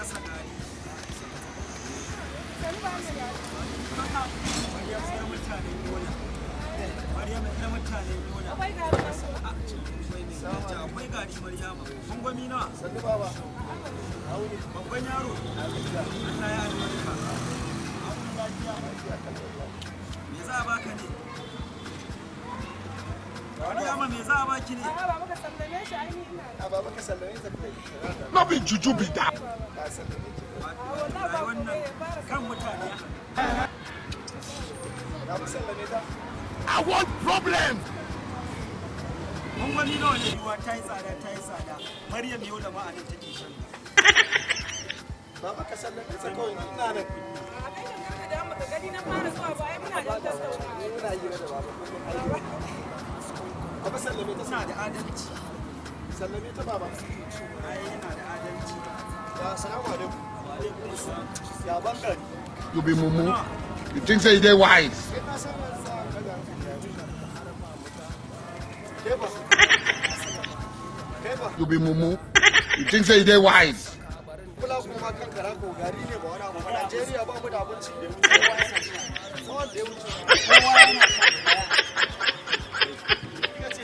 Gasa gari. Sani ba mai gari. Maryam yar mutanen Yola. Maryam yar mutanen Yola. Akwai gari na so. A akwai mai daraja, akwai gari Maryama. Gwangwami nawa? Sannu, baba. Babban yaro. Allah ya albarka. Abu lafiya. Me za a baka ne? Maryama, me za a baki ne? A'a, baba, ka sallame shi, ai ni ina. A baba, ka sallame ta kai. No be juju be that. Ka sallame ki. Wallahi ba Rayuwar nan komai, ya fara kan mutane. Na mu sallame ta. I want problem. Gwangwami nawa ne? Ruwa ta yi tsada, ta yi tsada. Maryam Yola ma a nan take shan. Baba, ka sallame ta kawai, ni ina nan. A kai kan karka da baka gani na fara zuwa ba, ai muna da tattaunawa. Ni muna hira da baba kullum ai. Baba, sallame ta. Suna da adalci. Sallame ta, baba. Ai yana da adalci. Ya, assalamu alaikum. Wa alaikum assalam. Ya bangare. You be mumu. You think say you dey wise? Kai ka san wani sa kada kai ba. Kai ba. You be mumu. You think say you dey wise? Kula kuma kan kara ko gari ne ba wani abu ba. Najeriya ba mu da abinci. Tsawon da ya wuce. Kowa yana shan kaya. Kika ce.